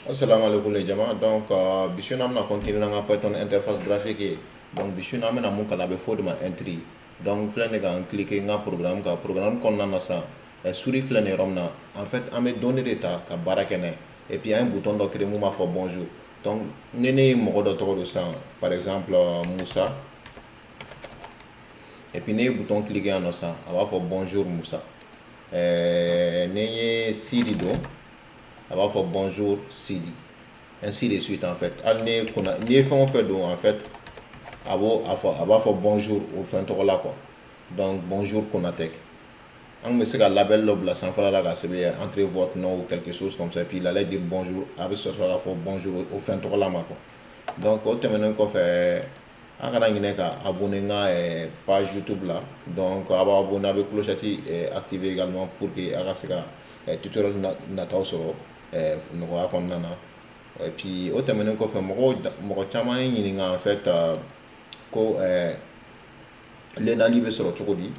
Assalamu alaikum les jama. Donc bi su in na, an bɛna continuer n'an ka Python interface graphique ye. Donc bi su in na, an bɛna mun kalan? A bɛ fɔ o de ma entry. Donc filɛ nin ka n cliquer n ka programme kan. Programme kɔnɔna na sisan, souris filɛ nin yɔrɔ min na, en fait an bɛ données de ta ka baara kɛ n'a ye. Et puis an ye bouton dɔ créer mun b'a fɔ bonjour. Donc ni ne ye mɔgɔ dɔ tɔgɔ don sisan, par exemple Musa, et puis ne ye bouton cliquer yan nɔ sisan, a b'a fɔ bonjour Musa. Ni n ye Sidi don, a b'a fɔ bonjour Sidi, ainsi de suite. En fait, hali ni kunna n'i ye fɛn o fɛn don, en fait a b'o a fɔ, a b'a fɔ bonjour o fɛn tɔgɔ la quoi. Donc bonjour Konatek. An bɛ se ka label dɔ bila sanfɛla la ka sɛbɛn entrez votre nom ou quelque chose comme ça, et puis il allait dire bonjour. A bɛ sɔrɔ k'a fɔ bonjour o fɛn tɔgɔ la ma quoi. Donc o tɛmɛnen kɔfɛ, an kana ɲinɛ ka abonner n ka page YouTube la. Donc a b'a abonner, a bɛ clochette activer également pour que a ka se ka tutoriel nataw sɔrɔ nɔgɔya kɔnɔna na. Et puis o tɛmɛnen kɔfɛ, mɔgɔw, mɔgɔ caman ye ɲininka en fait ko Lenali bɛ sɔrɔ cogo di.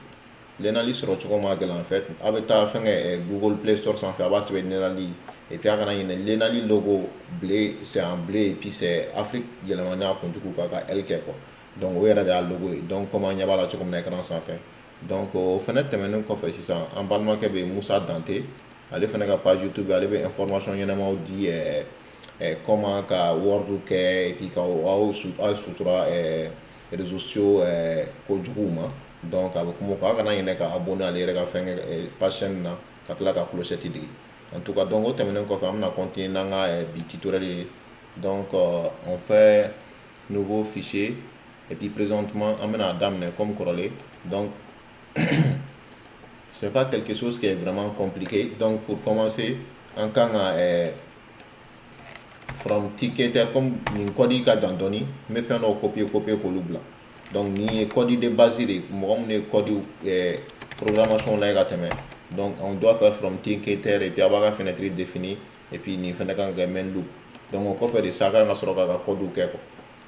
Lenali sɔrɔ cogo ma gɛlɛn. En fait, a bɛ taa fɛnkɛ Google Play Store sanfɛ, a b'a sɛbɛn Lenali. Et puis a kana ɲinɛ, Lenali logo bleu, c'est en bleu, et puis c'est Afrique yɛlɛmani a kuntigiw kan ka L kɛ quoi. Donc o yɛrɛ de y'a logo ye. Donc comme an ɲɛ b'a la cogo min na écran sanfɛ. Donc o fɛnɛ tɛmɛnen kɔfɛ sisan, an balimakɛ bɛ yen, Musa Dante, ale fɛnɛ ka page YouTube, ale bɛ information ɲɛnamaw di comment ka Word kɛ et puis ka aw sutura réseaux sociaux kojuguw ma. Donc a bɛ kuma o kan. A kana ɲinɛ ka abonner ale yɛrɛ ka fɛnkɛ page chaîne na, ka tila ka clochette digi. En tout cas, donc o tɛmɛnen kɔfɛ, an bɛna continuer n'an ka bi tutoriel ye. Donc on fait nouveau fichier et puis présentement an bɛna daminɛ comme kɔrɔlen. Donc c'est pas quelque chose qui est vraiment compliqué. Donc pour commencer, an kan ka from tkinter. Comme nin code ka jan dɔɔni, n bɛ fɛn dɔw copier copier k'olu bila. Donc nin ye code de base de, mɔgɔ minnu ye code programmation lajɛ ka tɛmɛ. Donc on doit faire from tkinter et puis a b'a ka fenêtre définir, et puis nin fɛnɛ kan ka kɛ main loop. Donc o kɔfɛ de sa, a kan ka sɔrɔ k'a ka code kɛ quoi.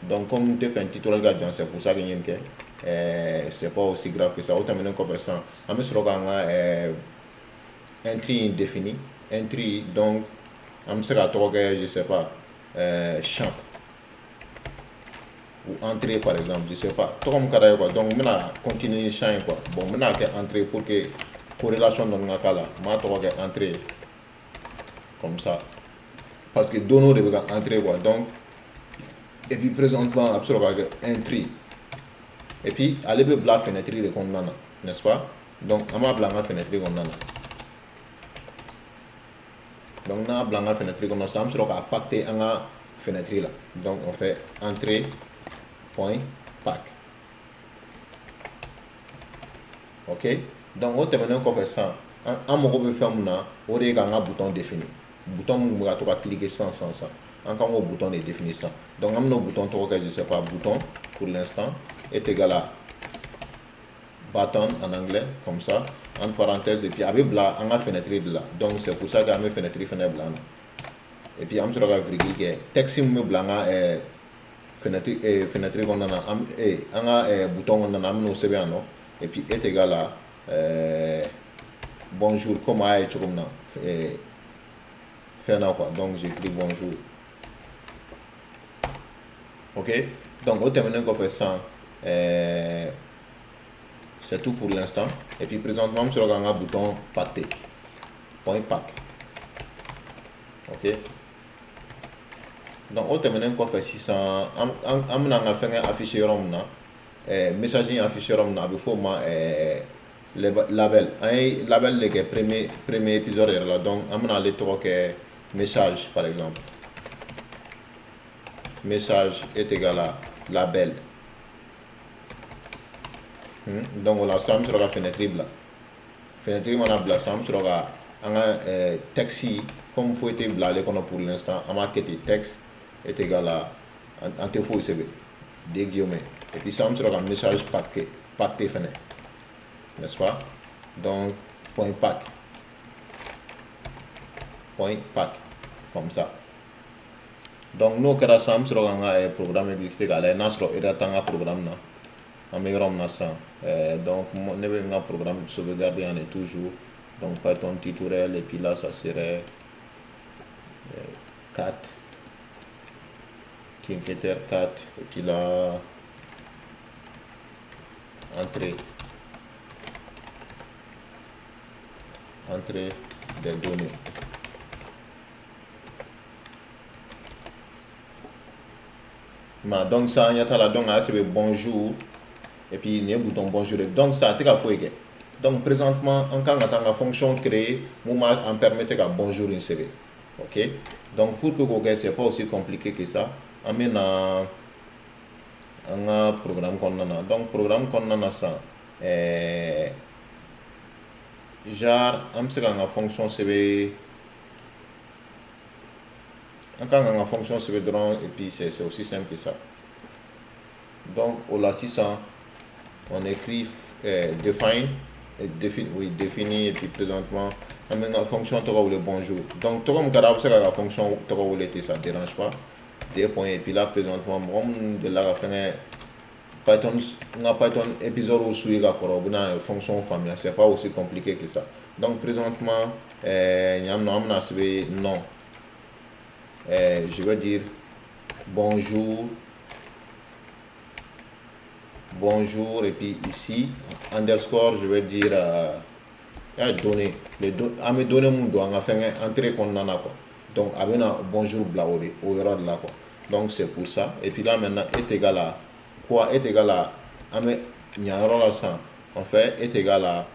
Donc comme n tɛ fɛ tutoriel ka jan, c'est pour ça que n ye nin kɛ. C'est pas aussi grave que ça. O tɛmɛnen kɔfɛ sisan, an bɛ sɔrɔ k'an ka entry in définir. Entry, donc an bɛ se k'a tɔgɔ kɛ, je sais pas, champ ou entrée par exemple, je sais pas, tɔgɔ min ka d'a ye quoi. Donc n bɛna continuer ni champ ye quoi. Bon, n bɛna kɛ entrée pour que corrélation dɔɔni ka k'a la. N b'a tɔgɔ kɛ entrée comme ça, parce que données de bɛ ka entrée quoi. Donc et puis présentement, a bɛ sɔrɔ ka kɛ entry, et puis ale bɛ bila fenêtre de kɔnɔna na, n'est-ce pas? Donc an b'a bila an ka fenêtre kɔnɔna na. Donc n'a bila an ka fenêtre kɔnɔ sisan, an bɛ sɔrɔ k'a paqueter an ka fenêtre la. Donc on fait entrée point pack. Ok, donc o tɛmɛnen kɔfɛ sisan, an mago bɛ fɛn mun na, o de ye k'an ka bouton définir. Bouton mun bɛ ka to ka cliquer sisan sisan sisan, an kan k'o bouton de définir sisan. Donc an bɛna o bouton tɔgɔ kɛ, je sais pas, bouton pour l'instant est égal à button en anglais comme ça, entre parenthèses, et puis a bɛ bila an ka fenêtre de la. Donc c'est pour ça que an bɛ fenêtre fɛnɛ bila an na. Et puis an bɛ sɔrɔ ka virgule kɛ. Texte min bɛ bila an ka fenêtre kɔnɔna na, an ka bouton kɔnɔna na, an bɛn'o sɛbɛn yan nɔ. Et puis est égal à bonjour, comme a ye cogo min na fɛn na quoi. Donc j'écris bonjour. Ok, donc o tɛmɛnen kɔfɛ sisan, c'est tout pour l'instant. Et puis présentement, an bɛ sɔrɔ k'an ka bouton paqueter, point pack. Ok, donc o tɛmɛnen kɔfɛ sisan, an bɛna an ka fɛnkɛ afficher yɔrɔ min na, message in afficher yɔrɔ min na, a bɛ f'o ma label. An ye label de kɛ premier épisode yɛrɛ la. Donc an bɛna ale tɔgɔ kɛ message par exemple. Message est égal à label. Donc o la sisan, an bɛ sɔrɔ ka fenêtre bila. Fenêtre mana bila sisan, an bɛ sɔrɔ ka an ka texte, comme foyi tɛ bila ale kɔnɔ pour l'instant, an b'a kɛ ten: texte est égal à, an tɛ foyi sɛbɛn, deux guillemets. Et puis sisan, an bɛ sɔrɔ ka message paqueter fɛnɛ, n'est-ce pas? Donc point pack, point pack comme ça. Donc n'o kɛra sisan, an bɛ sɔrɔ k'an ka programme exécuter k'a lajɛ n'a sɔrɔ erreur t'an ka programme na. An bɛ yɔrɔ min na sisan, donc ne bɛ n ka programme sauvegarder yan de toujours. Donc Python tutoriel, et puis là ça serait 4. 4, Tinketer 4, et puis là, entrée, entrée des données. Donc ça, il y a là, donc c'est bonjour, et puis il y a un bouton bonjour. Donc ça, c'est foyi kɛ. Donc présentement, an kan ka taa an ka fonction créer mun b'a an permettre ka bonjour in sɛbɛn. Ok, donc pour que k'o kɛ, c'est pas aussi compliqué que ça. An bɛ na an ka programme kɔnɔna na. Donc programme kɔnɔna na sisan, genre an bɛ se k'an ka fonction sɛbɛn, an kan k'an ka fonction sɛbɛn dɔrɔn, et puis c'est aussi simple que ça. Donc o la sisan, on écrit define et oui, défini, et puis présentement an bɛ n ka fonction tɔgɔ wele bonjour. Donc tɔgɔ min ka di a bɛ se k'a ka fonction tɔgɔ wele ten, ça dérange pas. Deux points, et puis là présentement, mɔgɔ minnu delila ka fɛngɛ Python, n ka Python épisode suivi ka kɔrɔ, u bɛna fonction faamuya, c'est pas aussi compliqué que ça. Donc présentement, yan nɔ, an bɛna sɛbɛn nom, je vais dire bonjour, bonjour, et puis ici underscore, je vais dire données, les do an bɛ données mun don an ka fɛngɛ entrée kɔnɔna na quoi. Donc a bɛna bonjour bila o de o yɔrɔ de la quoi. Donc c'est pour ça. Et puis là maintenant, est égal à quoi? Est égal à, an bɛ ɲan yɔrɔ la sisan, on fait est égal à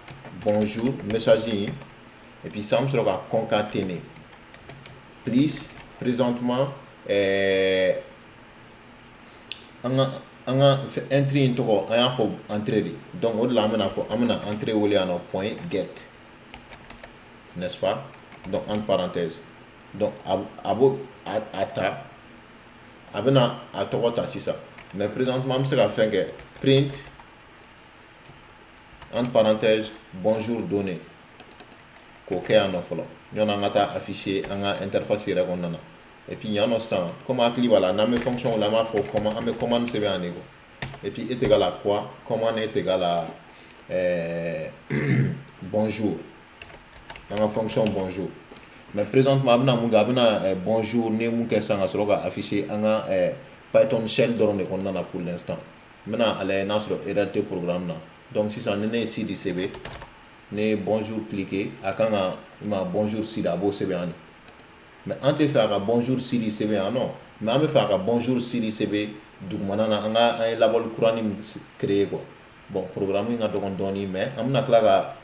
bonjour message in, et puis ça, an bɛ sɔrɔ ka concaténer plus. Présentement, an ka entry in tɔgɔ, an y'a fɔ entrée de. Donc o de la an bɛna fɔ, an bɛna entrée wele yan nɔ, point get, n'est-ce pas? Donc entre parenthèses, donc a b'o a ta, a bɛna a tɔgɔ ta sisan. Mais présentement, an bɛ se ka fɛn kɛ, print entre parenthèses bonjour données, k'o kɛ yan nɔ fɔlɔ, yanni an ka taa afficher an ka interface yɛrɛ kɔnɔna na. Et puis yan nɔ sisan, comme hakili b'a la, n'an bɛ fonction la, an b'a fɔ comment, an bɛ commande sɛbɛn yan de quoi. Et puis est égal à quoi? Commande est égal à bonjour, an ka fonction bonjour. Mais présentement, a bɛna mun kɛ? A bɛna bonjour ni ye mun kɛ sisan, ka sɔrɔ ka afficher an ka Python shell dɔrɔn de kɔnɔna na. Pour l'instant, n bɛna a lajɛ n'a sɔrɔ erreur tɛ programme na. Donc sisan, ni ne ye cd sɛbɛn, ne ye bonjour cliquer, a kan ka ma bonjour cd, a b'o sɛbɛn yan de. Mais an tɛ fɛ a ka bonjour cd sɛbɛn yan nɔ, mais an bɛ fɛ a ka bonjour cd sɛbɛn dugumana na, an ka an ye label kuranin min créer quoi. Bon, programme in ka dɔgɔn dɔɔni, mais an bɛna tila ka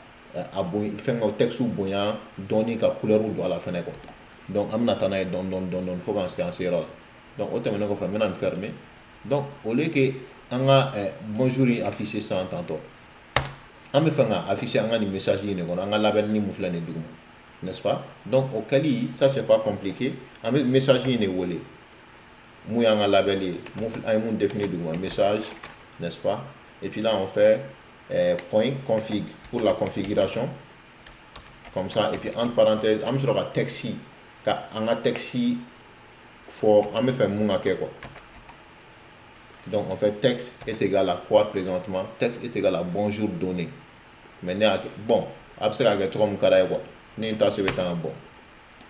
a bonya, fɛn ka texte bonya dɔɔni, ka couleur don a la fɛnɛ quoi. Donc an bɛna taa n'a ye dɔɔni dɔɔni dɔɔni fo k'an se an se yɔrɔ la. Donc o tɛmɛnen kɔfɛ, n bɛna nin fermer. Donc au lieu que an ka bonjour in afficher sisan tantôt, an bɛ fɛ ka afficher an ka nin message in de kɔnɔ, an ka label ni mun filɛ nin duguma, n'est-ce pas? Donc o kɛli, ça c'est pas compliqué. An bɛ message in de wele, mun y'an ka label ye, mun an ye mun définir duguma, message, n'est-ce pas? Et puis là on fait point config pour la configuration, comme ça, et puis entre parenthèses, an bɛ sɔrɔ ka texte, ka an ka texte fɔ an bɛ fɛ mun ka kɛ quoi. Donc on fait texte est égal à quoi présentement? Texte est égal à bonjour données. Mais ne y'a kɛ, bon, a bɛ se ka kɛ tɔgɔ min ka d'a ye quoi. Ni n ta sɛbɛn tan, bon,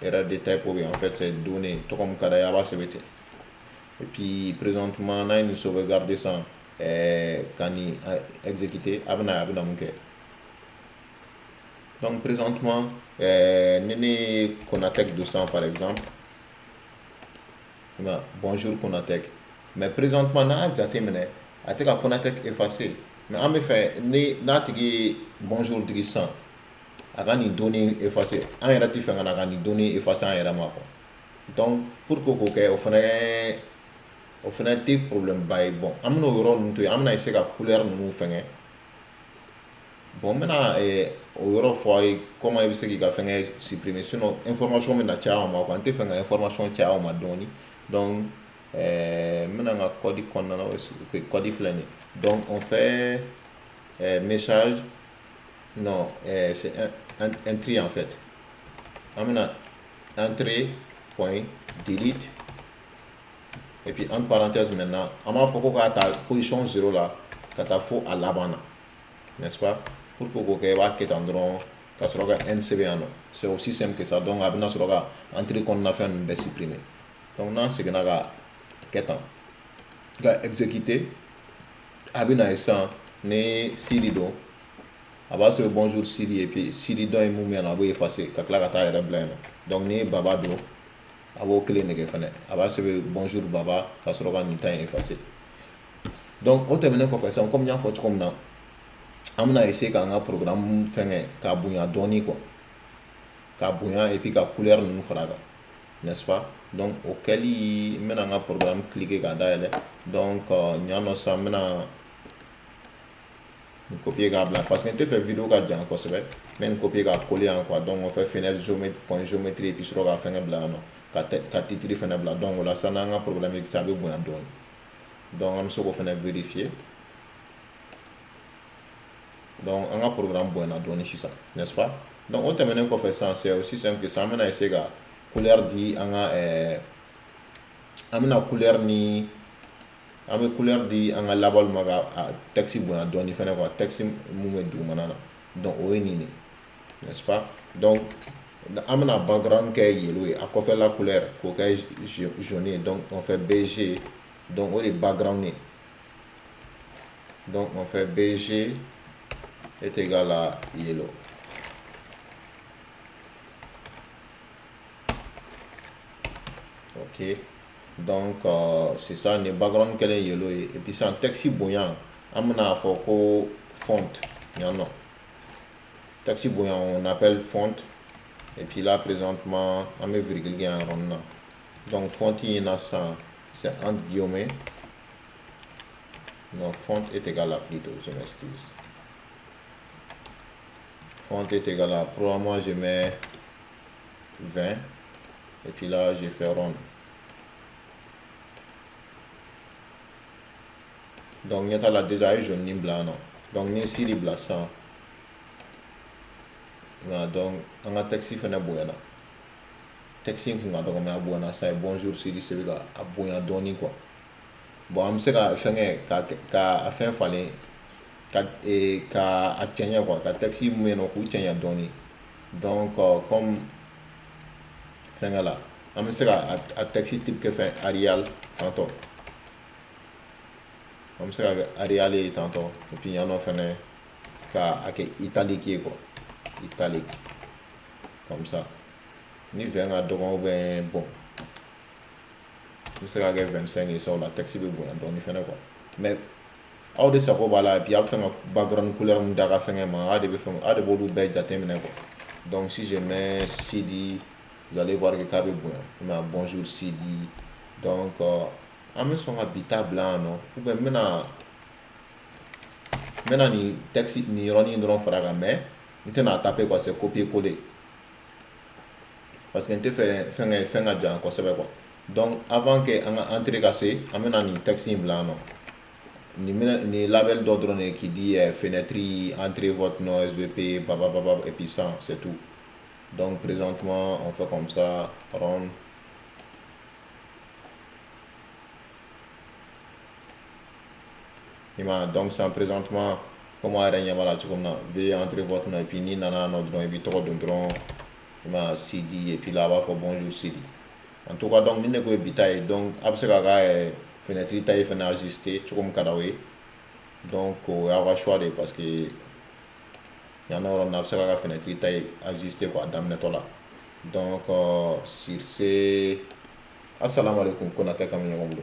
erreur de type bɛ, en fait c'est données, tɔgɔ min ka d'a ye, a b'a sɛbɛn ten. Et puis présentement, n'a ye nin sauvegarder sisan, ka nin exécuter, a bɛna mun kɛ? Donc présentement, ni ne ye Konatek don sisan par exemple, bonjour Konatek. Mais présentement, n'a y'a jateminɛ, a tɛ ka Konatek effacer. Mais an bɛ fɛ ni n'a tigi ye bonjour digi sisan, a ka nin données effacer. An yɛrɛ tɛ fɛ ka na ka nin données effacer an yɛrɛ ma quoi. Donc pour que k'o kɛ, o fɛnɛ tɛ problème ba ye. Bon, an bɛna o yɔrɔ ninnu to yen, an bɛna essayer ka couleur ninnu fɛngɛ. Bon, n bɛna o yɔrɔ fɔ aw ye, comment i bɛ se k'i ka fɛngɛ supprimer, sinon information bɛna caya aw ma quoi. N tɛ fɛ ka information caya aw ma dɔɔni. Donc n bɛna n ka code kɔnɔna na, code filɛ nin ye. Donc on fait message, non, c'est un entry en fait. An bɛna entrée point delete, et puis entre parenthèses maintenant, an b'a fɔ ko k'a ta position 0 la ka taa fo a laban na, n'est-ce pas? Pour que k'o kɛ, i b'a kɛ tan dɔrɔn, ka sɔrɔ ka n sɛbɛn yan nɔ. C'est aussi simple que ça. Donc a bɛna sɔrɔ ka entrée kɔnɔna fɛn ninnu bɛɛ supprimer. Donc n'an seginna ka kɛ tan, ka exécuter, a bɛ na ye sisan ni Sidi don, a b'a sɛbɛn bonjour Sidi, et puis Sidi dɔ in mun bɛ yan nɔ, a b'o effacer ka tila ka taa yɛrɛ bila yen nɔ. Donc ni Baba don, a b'o kelen de kɛ fɛnɛ, a b'a sɛbɛn bonjour Baba ka sɔrɔ ka nin ta in effacer. Donc o tɛmɛnen kɔfɛ sisan, komi n y'a fɔ cogo min na, an bɛna essayer k'an ka programme fɛngɛ k'a bonya dɔɔni quoi, k'a bonya et puis ka couleur ninnu fara a kan, n'est-ce pas? Donc o kɛli, n bɛna n ka programme cliquer k'a dayɛlɛ. Donc ɲan nɔ sisan, n bɛna nin copier k'a bila parce que n tɛ fɛ vidéo ka jan kosɛbɛ. N bɛ nin copier k'a coller yan quoi. Donc on fait fenêtre géométrie, point géométrie, et puis sɔrɔ ka fɛngɛ bila yan nɔ, ka titre fɛnɛ bila. Donc o la sisan, n'an ka programme exécuter, a bɛ bonya dɔɔni. Donc an bɛ se k'o fɛnɛ vérifier. Donc an ka programme bonyana dɔɔni sisan, n'est-ce pas? Donc o tɛmɛnen kɔfɛ sisan, c'est aussi simple que ça, an bɛna essayer ka couleur di an ka an bɛna couleur ni an bɛ couleur di an ka label ma ka texte bonya dɔɔni fɛnɛ quoi, texte mun bɛ dugumana na. Donc o ye nin de, n'est-ce pas? Donc an bɛna background kɛ yellow ye, a kɔfɛla couleur k'o kɛ jaune ye. Donc on fait BG, donc o de background ye. Donc on fait BG est égal à yellow. Ok, donc c'est ça, nin background kɛlen yellow ye. Et puis sisan, texte bonya, an bɛna fɔ ko font yan nɔ, texte bonya, on appelle font. Et puis là présentement, an bɛ virgule kɛ yan yɔrɔnin na. Donc font in na sisan, c'est entre guillemets, non, font est égal à, plutôt, je m'excuse, font est égal à, probablement je mets 20 et puis là je fais rond. Donc ɲɛ t'a la déjà, a ye jaune nin bila yan nɔ. Donc ni Sidi bila sisan, donc an ka texte fɛnɛ bonyana. Texte in kun ka dɔgɔ, mais a bonyana sisan. Ye bonjour Sidi sɛbɛn ka a bonya dɔɔni quoi. Bon, an bɛ se ka fɛngɛ ka a fɛn falen ka a cɛɲɛ quoi, ka texte mun bɛ yen nɔ k'u cɛɲɛ dɔɔni. Donc comme fɛngɛ la, an bɛ se ka a texte type kɛ fɛn Arial tantôt, an bɛ se ka kɛ Arial ye tantôt, et puis yan nɔ fɛnɛ ka a kɛ italique ye quoi, italique comme ça. Ni 20 ka dɔgɔ ou bien, bon, n bɛ se ka kɛ 25 ye sa, o la texte bɛ bonya dɔɔni fɛnɛ quoi. Mais aw de sago b'a la, et puis a bɛ fɛ ka background couleur mun d'a ka fɛngɛ ma, aw de bɛ fɛn, aw de b'olu bɛɛ jateminɛ quoi. Donc si je mets Sidi, vous allez voir que k'a bɛ bonya, mais bonjour Sidi. Donc an bɛ sɔn ka bi ta bila yan nɔ, ou bien n bɛna nin texte nin yɔrɔnin dɔrɔn fara a kan, mais n tɛna taper quoi, c'est copier coller parce que n tɛ fɛ fɛnkɛ fɛn ka jan kosɛbɛ quoi. Donc avant que an ka entrée ka se, an bɛna nin texte in bila yan nɔ. Nin bɛna nin label dɔ dɔrɔn de qui dit fenêtre, entrez votre nom SVP baba baba, et puis ça c'est tout. Donc présentement on fait comme ça, rond. I m'a ye, donc sisan présentement, comme a yɛrɛ ɲɛ b'a la cogo min na, veuillez entrer votre nom, et puis n'i nana yan nɔ dɔrɔn, i b'i tɔgɔ don dɔrɔn, i m'a ye, Sidi, et puis là a b'a fɔ bonjour Sidi. En tout cas, donc ni ne ko ye bi ta ye, donc a bɛ se k'a ka fenêtre taille fɛnɛ ajuster cogo min ka d'aw ye. Donc o y'aw ka choix de ye, parce que yan nɔ yɔrɔ nin na, a bɛ se k'a ka fenêtre taille ajuster quoi, a daminɛtɔ la. Donc sur ce, assalamu alaikum. Konatɛ, k'an bɛ ɲɔgɔn bolo.